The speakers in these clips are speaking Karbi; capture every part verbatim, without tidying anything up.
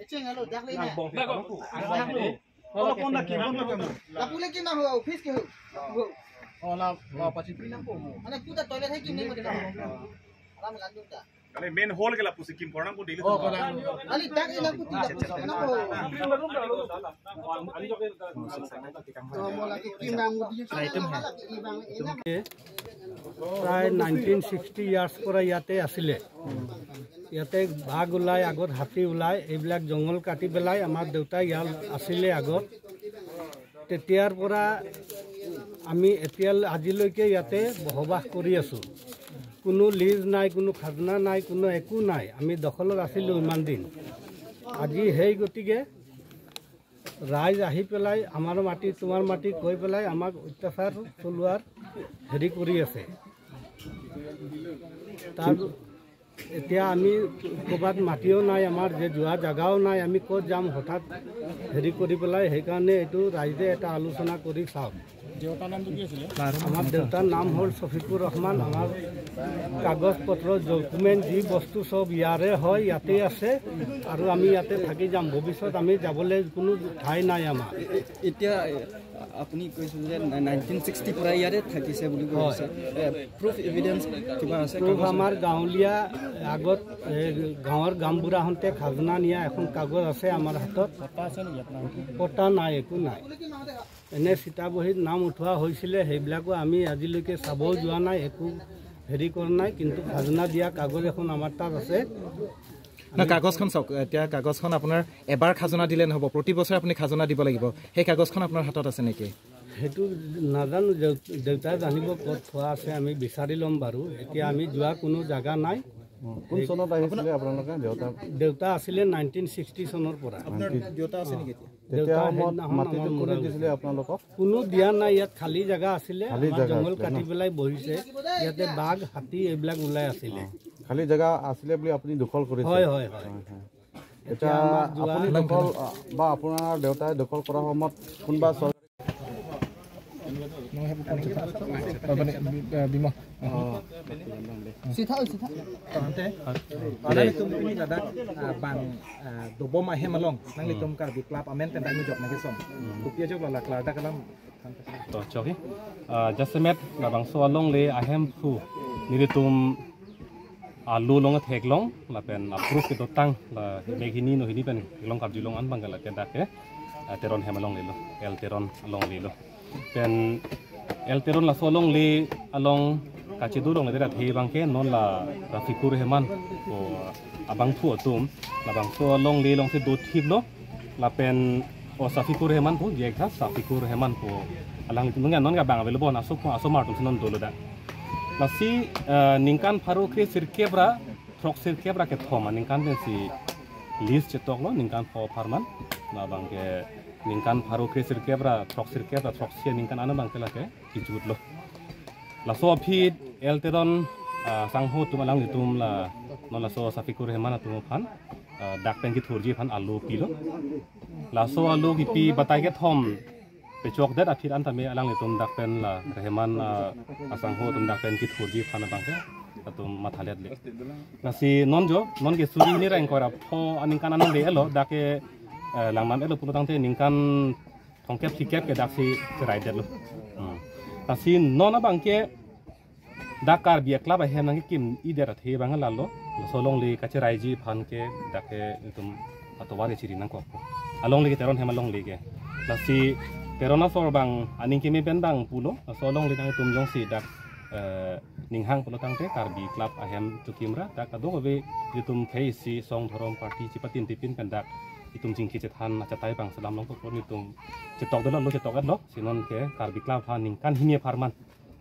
Echeng alo, dak le na. Dak ko. Dak ko. Hala pon dak ke, pon dak ke. Lapu le ke na ho, office ke ho. Ho. Oh, la, la, pasi. Mana kuda toilet hai ki main mati. Alam lanjut ta. Kali main hall ke lapusi kim korang pun daily. Oh, korang. Kali tak ilang pun tidak bisa. Kenapa? Oh, mau lagi kim yang mau dia. Nah, itu mah. Ilang. প্ৰায় nineteen sixty years পৰা ইয়াতে আছিলে। ইয়াতে বাঘ ওলাই, আগত হাতী ওলাই, এইবিলাক জংঘল কাটি পেলাই আমাৰ দেউতা ইয়াত আছিলে আগত। তেতিয়াৰ পৰা আমি এতিয়া আজিলৈকে ইয়াতে বসবাস কৰি আছোঁ। কোনো লিজ নাই, কোনো খাজনা নাই, কোনো একো নাই। আমি দখলত আছিলোঁ ইমান দিন। আজি সেই গতিকে ৰাইজ আহি পেলাই আমাৰ মাটি, তোমাৰ মাটি কৈ পেলাই আমাক অত্যাচাৰ চলোৱাৰ হেৰি কৰি আছে। তাৰ এতিয়া আমি ক'ৰবাত মাটিও নাই, আমাৰ যে যোৱা জেগাও নাই, আমি ক'ত যাম হঠাৎ হেৰি কৰি পেলাই। সেইকাৰণে এইটো ৰাইজে এটা আলোচনা কৰি চাওক। দেউতাৰ নামটো কি আছিলে? আমাৰ দেউতাৰ নাম হ'ল চফিকুৰ ৰহমান। আমাৰ কাগজ পত্ৰ, ডকুমেণ্ট, যি বস্তু চব ইয়াৰে হয়, ইয়াতেই আছে আৰু আমি ইয়াতে থাকি যাম। ভৱিষ্যত আমি যাবলৈ কোনো ঠাই নাই আমাৰ। এ-, এ-, এতিয়া, এ, আপুনি কৈছিল যে নাইনটিন ছিক্সটি পৰা ইয়াতে থাকিছে বুলি কৈছে। এ, প্ৰুফ এভিডেন্স কিবা আছে? প্ৰুফ কাগজ? আমাৰ গাঁৱলীয়া আগত, এ, গাঁৱৰ গাঁওবুঢ়াহঁতে খাজনা নিয়া এখন কাগজ আছে আমাৰ হাতত। পট্টা আছে নেকি আপোনাৰ? পট্টা নাই, একো নাই। এনে চিটা বহীত নাম উঠোৱা হৈছিলে, সেইবিলাকো আমি আজিলৈকে চাবও যোৱা নাই, একো হেৰি কৰা নাই। কিন্তু খাজনা দিয়া কাগজ এখন আমাৰ তাত আছে। না, কাগজখন চাওক, এতিয়া কাগজখন আপোনাৰ এবাৰ খাজনা দিলে নহ'ব, প্ৰতি বছৰে আপুনি খাজনা দিব লাগিব। সেই কাগজখন আপোনাৰ হাতত আছে নেকি? সেইটো নাজানো, দেউ-, দেউতাই জানিব ক'ত থোৱা আছে, আমি বিচাৰি ল'ম বাৰু। এতিয়া আমি যোৱা কোনো জেগা নাই। কোন চনত আহিছিলে আপোনালোকে দেউতা? দেউতা আছিলে নাইনটিন ছিক্সটি চনৰ পৰা। আপোনাৰ দেউতা আছে নেকি এতিয়া? দেউতা তেতিয়া সময়ত সেইদিনাখন মাটিটো আমাৰ কোনে মৰা দিছিলে গৈছিল। আপোনালোকক? কোনো দিয়া নাই, ইয়াত খালী জেগা আছিলে, খালী আমাৰ জেগা জংঘল আছিলে ন? কাটি পেলাই বহিছে। ইয়াতে বাঘ, হাতী এইবিলাক ওলাই আছিলে। অ। খালী জেগা আছিলে বুলি আপুনি দখল কৰিছে? হয়, হয়, হয়। হয়, হয়। এতিয়া এতিয়া আমাৰ যোৱা আপুনি দখল, আ, বা আপোনাৰ দেউতাই দখল কৰা সময়ত কোনোবা চৰ- Sitha, sitha. Tangte, nanglitum pini ladak, ah, bang, ah, dobom ahem along nanglitum Karbi Club amen pen dak ni jok nangkeson. Kopi ajok la klardak alam. To, chok hi. Ah, jasemet labangso alongle ahemphu nelitum alu long theklong lapen aproof kedotang la mek hini no hini pen theklong karjulong an abang ke la ke dak ke, ah, Teron hem alongle lo, L Teron alongle lo. Pen L Teron laso alongle along kachedu longle rat he abang ke non la Rafikur Rehman ko abangphu atum labangso alongle along si dothip lo. Lapen o Safikur Rehman pu, jek tha Safikur Rehman pu. Alanglitum nungga non ka bang available aso ko aso mar atum si non dolo dak. Lasi, eh, ningkan pharo kre sirkep ra, throk sirkep ra kethom aningkan pensi lease chetok lo, ningkan pho pharman. Labang ke ningkan pharo kre sirkep ra, throk sirkep ra, throksi aningkan an abang ke lake kejut lo. Laso aphi L Teron, ah, sangho atum alanglitum la non laso Safikur Rehman atum aphan, ah, dak pen kethurji aphan alu pilo. Laso alu kipi batai kethom pechokdet aphi an tame alanglitum dak pen la Rehman, ah, asangho atum dak pen kethurji aphan abang ke atum mathalet le. Lasi non jo, non ke suri hini ra ingkoi ra pho aningkan an le elo, dak ke, eh, langnam elo pulo tangte ningkan thomkep phlikep ke dak si cherai det lo. Hmm. Lasi non abang ke dak Karbi Club ahem nangkekim-i det athe abang la lo. Laso alongle kacheraiji aphan ke dak ke itum atovar chiri nangkok. Alongle ke Teron hem alongle ke. Lasi Teron asor abang aning keme pen abang pulo. Laso alongle nangtum jongsi dak, eh, ninghang pulo tangte Karbi Club ahem chukim ra dak kadokave itum khei isi song dhorom party chipatin tipin pen dak itum chingki chethan achatai abang selam longkok lo, nelitum chetok dolo lo, chetok lo. Si non ke Karbi Club ha ningkan hini apharman.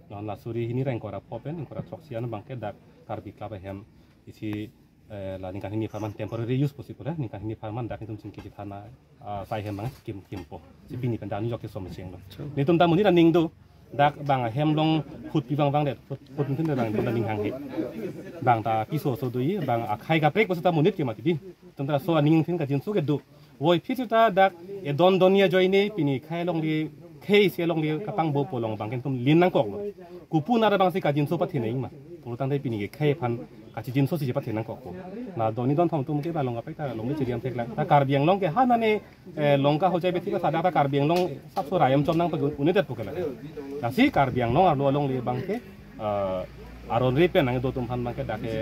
Non la suri hini ra ingkoi ra pho pen ingkoi ra throksi an abang ke dak Karbi Club ahem isi, eh, la ningkan hini apharman temporary use pusi pura, ningkan hini apharman dak nelitum chingki chethan, ah, sai hem abang kim kimpo. Si pini pen dak ni jok kesom cheng lo. Nelitum ta monit aning do. Dak bang ahem along phut pi bang bang det, phut, phut mungkin bang, bang ninghang he. Bang ta piso so do-i, bang akhai kaprek pusi ta monit ke mati di. Tum ta so aning thin kajinso ke do. Voi phit ta dak edon don ya joine pini khei alongle, khei isi alongle kapangbo pu along abang ke nelitum lin nangkok lo. Kopu nara abang si kajinso pathin nang ma. Pulotangte pini ke khei aphan kachijinso si chepathe nangkokpo. La doni don thom atum ke ba long kaprek ta longle chiriam theklang. Ta Karbi Anglong ke ha nane, eh, Lanka hojai bethik ta dak ta Karbi Anglong sapso rayam chom nangpag-un-edetpo ke la. Lasi Karbi Anglong arlo alongle abangke, eh, aron re pen nangdo atum aphan abangke dak ke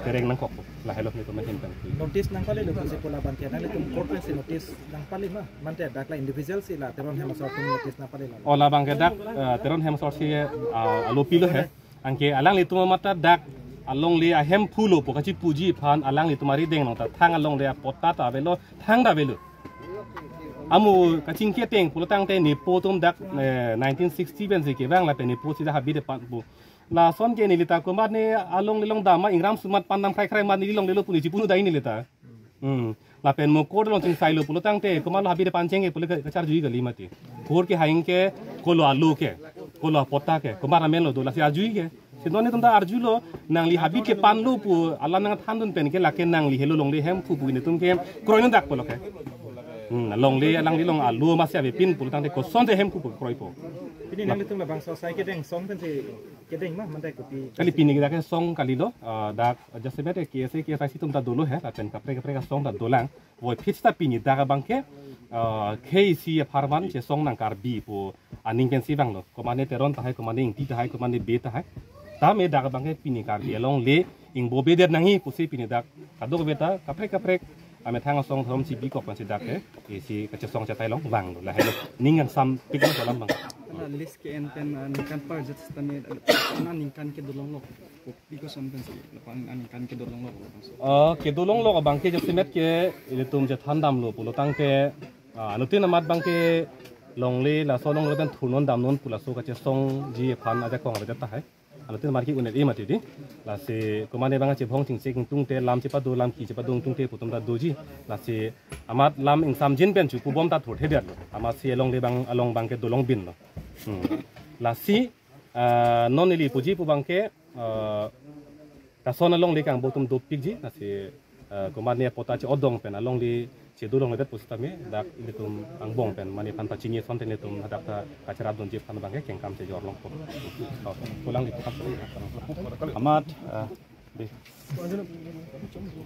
tereng nangkokpo. Lahelo netum ahin pen. Notice nangpalelo, kasi pu labangke nanglitum court pensi notice nangpale ma? Mate dak la individual si la Teron Hem asor atum notice nangpalelo? O, labangke dak, eh, Teron Hem asor si, ah, alo pilo he. Anke alanglitum amat ta dak alongle ahemphu lo pu kachipuji aphan alanglitum arideng along ta thang alongle apatta ta avelo, thang ta avelo. Amu kachingki ateng pulotangte nepo atum dak, eh, nineteen sixty pensi kevang lapen nepo si dak habit epan pu. Lason ke neli ta komat ne alongle along dam ma ingram sumat pan dam khrai khrai ma neli longlelo pu ne chipunu dai neli ta. Hmm. Lapen mo court along chingsailo pulotangte komatlo habit epan cheng ke pule kacharjui kali mati. Court ke hang ke kolo alo ke, kolo apatta ke, komat amen lo do lasi arjui ke. Sino netum ta arjulo, nangli habit kepanlo pu alam nangthandun pen ke lake nangli helo longle hemphu pu netum ke kroinodakpo lo ke. Hmm, longle alangli along alo masi avepin pulotangte kosonsi hemphu pu kroipo. Pini nanglitum labangso asai kedeng asong pensi kedeng ma mate kopi? Kali pini ke dak asong kalilo, ah, dak jasemet ke K S A, K S Y C atum ta dolo he, lapen kaprek kaprek asong ta dolang. Voiphit ta pini dak abangke, ah, khei isi apharman chesong nang Karbi pu aning pensi vanglo. Komat ne Teron tahai, komat ne Ingti tahai, komat ne Bey tahai. Tame dak abangke pini Karbi alongle ingbo bedet nangji pusi pini dak kadokave ta kaprek kaprek amethang asong dhorom chibikok pensi dak ke isi kachesong chetai along vanglo. Lahelo ning kangsampik lo alam abang. Ala list ke-en pen, ah, ningkan parjat setame, ah, na ningkan kedolonglo. Kopi koson pensi, lapen aningkan kedolonglo, lapen so. Oh, kedolonglo abangke jasemet ke ilitum chethan damlo pulotangte, ah, anuttin amat abangke longle laso alongle pen thurnon damnon pu laso kachesongji aphan ajakong avedet tahai. Anuttin amat ke un-e mati di. Lasi komat ne abang chebhong chingchek ingtungte lam chepado lam ki chepado ingtungte pu atum ta doji. Lasi amat lam ingsamjin pen chu pubom ta thurthedetlo. Amatsi alongle abang along abangke dolong binlo. Hmm. Lasi, ah, non neli puji pu abangke, ah, lason alongle kangbo atum dopikji, lasi, ah, komat ne apatta che-odong pen alongle chedolongledet pusitame dak ilitum angbong pen mane aphan pachini asonte netum hadak ta kacherapdunji aphan abangke kengkam chejor longpo. Oh, pulang di pulang. Amat, ah, di.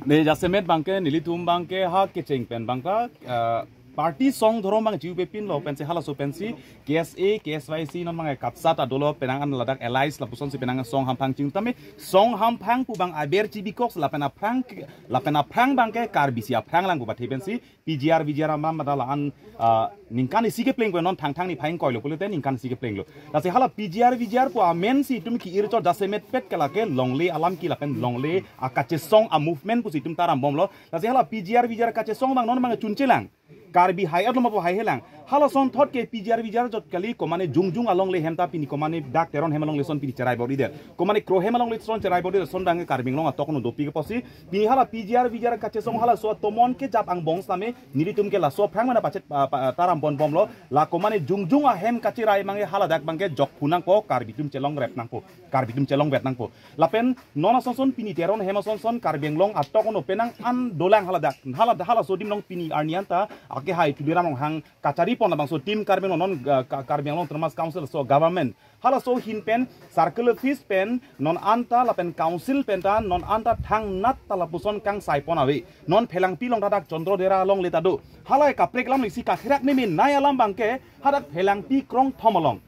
Di jasemet abangke nelitum abangke ha kecheng pen abangke, ah, party asong dhorom abang chiu pepinlo pensi halaso pensi K S A, K S Y C non abangke kapsat adolo penang an ladak allies lapusonsi penang song hamphang ching tame song hamphang pu abang aber chibikok lapen aphrang lapen aphrang abangke Karbi si aphrang lang pu pathe pensi P G R V G R amam mada la-an, ah, ningkan isi kepleng ko non Thangthang niphai ingkoi lo pulote ningkan isi kepleng lo. Lasi hala P G R V G R pu amensi itum ki-irchot jasemet pet ke lake longle alam ki lapen longle akachesong a movement pusi itum ta rambomlo. Lasi hala P G R V G R kachesong abang non abang chunchelang. Karbi hai-et lo ma pu haihelang. Halason thot ke P G R V G R jot kali komat ne jongjong alongle hem ta pini komat ne dak Teron hem alongle ason pini cherai bor-idet. Komat ne Kro hem alongle ason cherai bor-idet ason abang Karbi Anglong atok no dopi ke pusi. Pini hala P G R V G R kachesong halaso atomon kejap angbong setame nelitum ke laso aphrang mane pachet, ah, pa-, ta rambom bomlo. La komat ne jongjong ahem kacherai abangke haladak abangke jokphu nangpo, Karbi atum chelongrep nangpo. Karbi atum chelongvet nangpo. Lapen non asonson pini Teron hem asonson Karbi Anglong atok ono penang an dolang haladak. Hala, halaso adim along pini arni anta ake hai Tuliram Ronghang kacharipon labangso Team Karbi Anglong non, ah, Ka-, Karbi Anglong Autonomous Council so government. Halaso ahin pen circle office pen non anta lapen council pen ta non anta thangnat ta lapuson kangsaipon ave. Non Phelangpi along ta dak Chandra Dera alongle ta do. Halahai kaprek alam isi katherak meme nai alam abangke hadak Phelangpi krongthom along.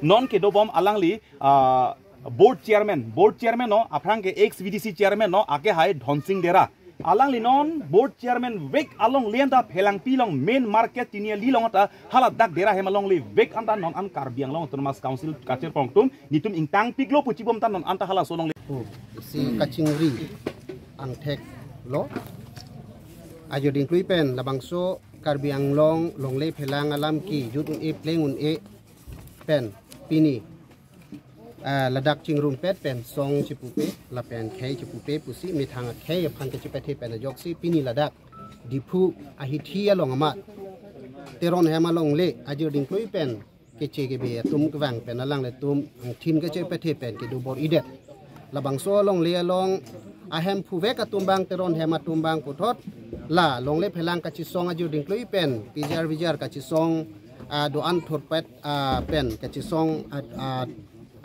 Non kedobom alangli, ah, board chairman, board chairman no, aphrang ke ex V D C chairman no, ake hai Dhonsing Dera. Alangli non board chairman vek alongle anta Phelangpi along main market tiniali along ta haladak Dera hem alongle vek anta non an Karbi Anglong Autonomous Council kachirpon atum nelitum ingtangpiklo pu chibom ta non anta halaso alongle. Oh, si kachingri angthek lo. Ajo dingklui pen labangso Karbi Anglong longle phelang alam kejut un-e pleng un-e pen pini, ah, ladak chingrumpet pen song chipupe lapen khei chipupe pusi methang akhei aphan kachipathe pen ajoksi pini ladak Diphu ahithi along amat Teron hem alongle ajo dingklui pen keche kebe atum kevang pen alanglitum angthin kachepathe pen kedo bor-idet. Labangso alongle along ahemphu vek atum abang Teron hem atum abang puthot la longle phelang kachesong ajo dingklui pen P G R V G R kachesong, ah, do-an thurpet, ah, pen kachesong, ah, ah,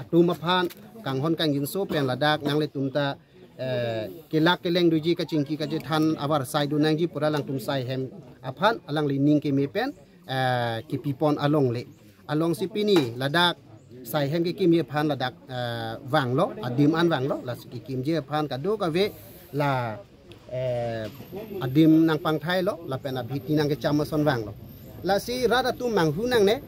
atum aphan kanghon kangjinso pen ladak nanglitum ta, eh, kelak keleng doji, kachingki kachethan abar sai do nangji pura alangtum sai hem aphan alangli ning keme pen, eh, kepipon alongle. Alongsi pini ladak sai hem kekimji aphan ladak, eh, vanglo, adim an vanglo, lasi kekimji aphan kadokave la, eh, adim nangpangthailo, lapen abhiti nangkecham ason vanglo. Lasi rat atum manghu nangne,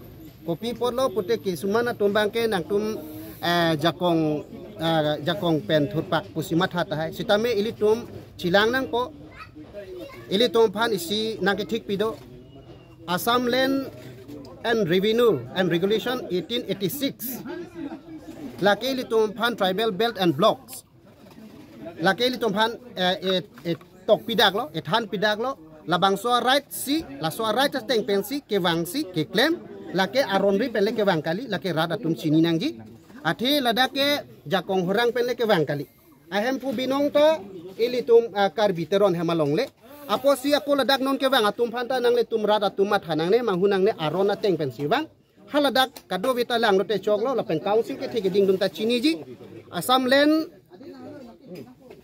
kopi apotlo pute kisuman atum abangke nangtum, eh, jakong, eh, jakong pen thurpak pusi matha tahai. Sitame ilitum chelang nangpo, ilitum aphan isi nangkethikpi do. Assam Land and Revenue and Regulation eighteen eighty-six. Lake ilitum aphan Tribal Belt and Blocks. Lake ilitum aphan, eh, eh, eh, tokpidaklo, ethanpidaklo. Labangso a-right si, laso a-right ateng pensi kevangsi keklem. Lake aron ri pen le kevang kali, lake rat atum chini nangji. Athe ladak ke jakong horang pen le kevang kali. Ahemphu binong ta ilitum, ah, Karbi Teron hem alongle. Apotsi ako ladak non kevang atum aphan ta nanglitum rat atum matha nangne, manghu nangne, aron ateng pensi vang. Haladak kadokave ta langlo te choklo, lapen council kethe keding atum ta chiniji. Assam Land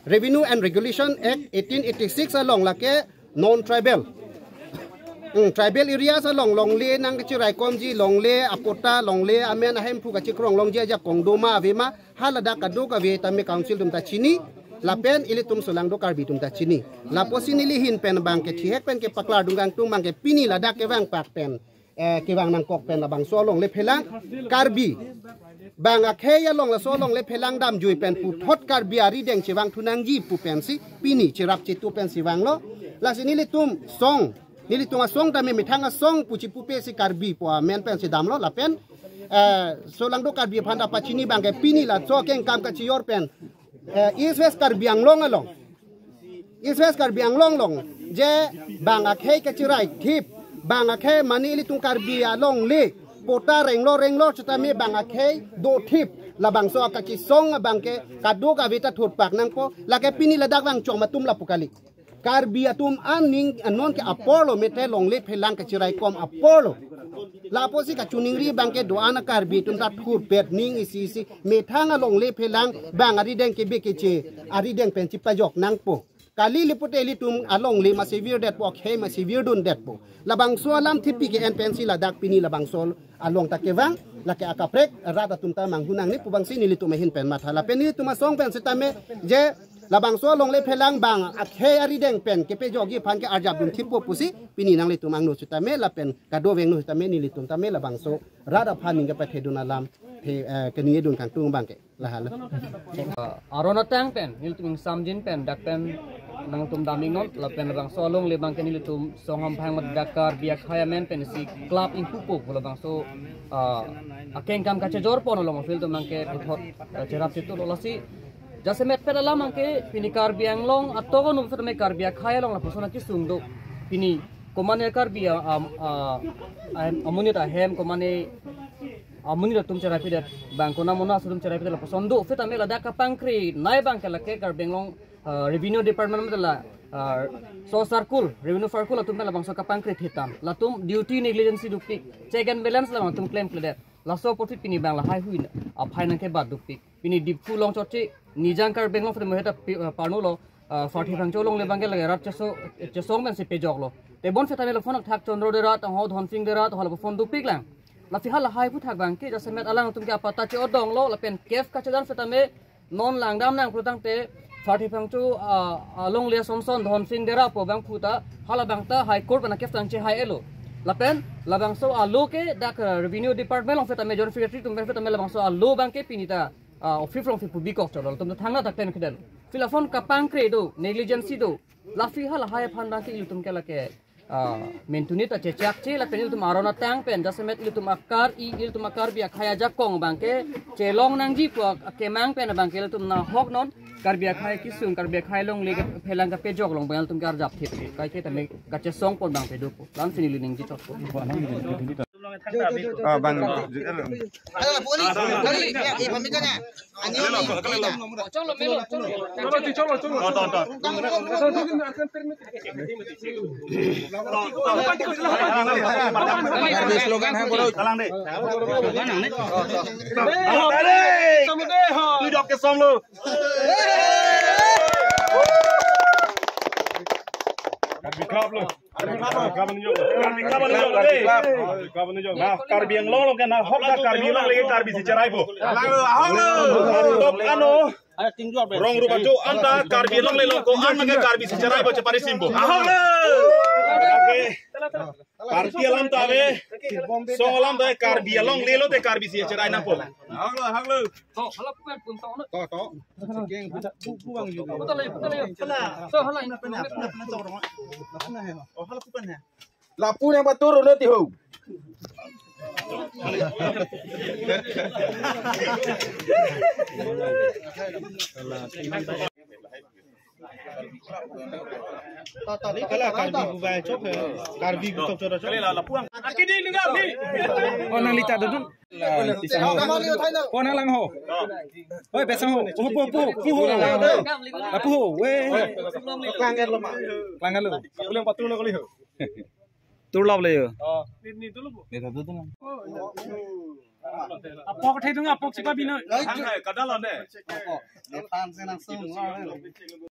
Revenue and Regulation Act eighteen eighty-six along lake non-tribal, hmm, tribal areas along longle nangkachiraikomji, longle apatta, longle amen ahemphu kachikrong longji ajakong doma avema, haladak kadokave tame council atum ta chini, lapen ilitum solangdo Karbi atum ta chini. Lapusi neli ahin pen abangke thihek pen kepaklar dungkang atum abangke pini ladak kevangpak pen, eh, kevang nangkok pen labangso alongle phelang Karbi bang akhei along laso alongle phelang damjui pen puthot Karbi arideng chevangthu nangji pu pensi pini cherap chetu pensi vanglo. Lasi nelitum song, nelitum asong tame methang asong pu chipupe si Karbi pu amen pensi damlo lapen, eh, solangdo Karbi aphan ta pachini abangke pini laso akengkam kachiyor pen, eh, East West Karbi Anglong along, East West Karbi Anglong along je bang akhei kachirai thip, bang akhei mane ilitum Karbi alongle patta renglo renglo sitame bang akhei do thip, labangso akachisong abangke kadokave ta thurpak nangpo. Lake pini ladak vangchom atum lapu kali. Karbi atum aning anon ke aporlo, methang longle phelang kachiraikom aporlo. Lapusi kachiningri abangke do-an a-Karbi atum ta thurpet ning isi isi, methang alongle phelang bang arideng kebe keche arideng pen chipajok nangpo. Kali le pute ilitum alongle masi virdetpo, akhei masi virdundetpo. Labangso alam thippi ke-en pensi ladak pini labangso along ta kevang, lake akaprek rat atum ta manghu nangne pu abangsi nelitum ahin pen matha. Lapen nelitum asong pen sitame je labangso alongle phelang bang akhei arideng pen kepejokji aphan ke arjap dun thippo pusi pini nanglitum angno sitame lapen kadokave angno sitame nelitum tame labangso rat aphan ning kepathe dun alam the, eh, keningje dun kangtung abangke. Lahelo. Ah, aron ateng pen, nelitum ingsamjin pen, dak pen nangtum dam ingnon, lapen labangso alongle abangke nelitum song amphang mat dak Karbi akhei amen pensi club ingpupo pu labangso, ah, akengkam kachejor pon along aphi ilitum abangke puthot, ah, cherap chetulo lasi. Jasemet pen alam abangke pini Karbi Anglong atok anum sitame Karbi akhei along lapuson akesung do. Pini komane Karbi a, a, a, amonit ahem komane amonit atum cheraipidet, bang konat monat atum cheraipidet lapuson do. Sitame ladak kapangkrenei abangke lake Karbi Anglong, ah, Revenue Department mate la, ah, so circle, Revenue circle atum pen labangso kapangkre thitan. Latum duty negligence dopik, check and balance labang atum klemkledet. Laso apotsi pini bang lahai hui na, aphai nangkebat dopik. Pini Diphu along chotche, Nijang Karbi Anglong sitame heta pi-, ah, parnulo, ah, Pharthe Phangcho alongle abangke lake rat cheso-, chesong pensi pejoklo. Tebon sitame lapuson athak Chandra Dera, tangho Dhonsing Dera, tangho lapuson dopiklang. Lasi halahai aphuthak abangke jasemet alangtum ke apatta che-odonglo, lapen case kachedan sitame non langdam nang pulotangte Pharthe Phangcho, ah, alongle asonson Dhonsing Dera pu abang phuta, halabang ta High Court pen case tang chehai-elo. Lapen labangso a-law ke dak, ah, Revenue Department along sitame Joint Secretary atum pen sitame labangso a-law abangke pini ta, ah, office alongsi pubikok chotlo, latum ta thangnatak pen keden. Phi lapuson kapangkre do, negligence do. Lasi halahai aphan abangke ilitum ke lake, ah, mentunit ta chechakche lapen ilitum aron ateng pen jasemet ilitum akar i, ilitum a-Karbi akhei ajakong abangke chelong nangji pu akemang pen abangke ilitum nahok non Karbi akhei kesung, Karbi akhei alongle phelang kapejok along abang ilitum ke arjap thip. Kaike tame kachesong pon abangke dopo. Lamsi neli ningje chotpo. Ah, bang. Ayo, puli. Puli. Ya, ya, pamit na. Ani, ani. Karbi slogan hai bolo. Talang de. Tui dok ke som lo. Karbi Club lo. Karbi Club lo. Karbi Club lo. Karbi Club lo. Nah, Karbi Anglong lo ke na hok ta Karbi Anglong lagi Karbi si cherai bo. Tok ano. Rong rupa jo anta Karbi Anglong le lo ko an maka Karbi si cherai bo chepari sim bo. Ahok lo. Oke. Party alam ta ave. Song alam ta ave, Karbi Anglong le lote Karbi si cherai nangpo. Ahok lo, ahok lo. To, to. Lapu nang patur ulo ti ho. Kala Karbi bubai chok he. Karbi butok chora chok. Akidi ningam ni. Oh, nang lita dodun. Oh, nang lang ho. Oi, besang ho. Pu, pu, pu, pu ho. Lapu ho. We. Klanggar lo ma. Klanggar lo. Ulang patur lo kali ho. Turlap le yo. Oh, ni, ni dulu bu. Ni dulu tu. Apok thedung apok sipa bino. Ang hai kadal ande. Apok. Depan senang sung.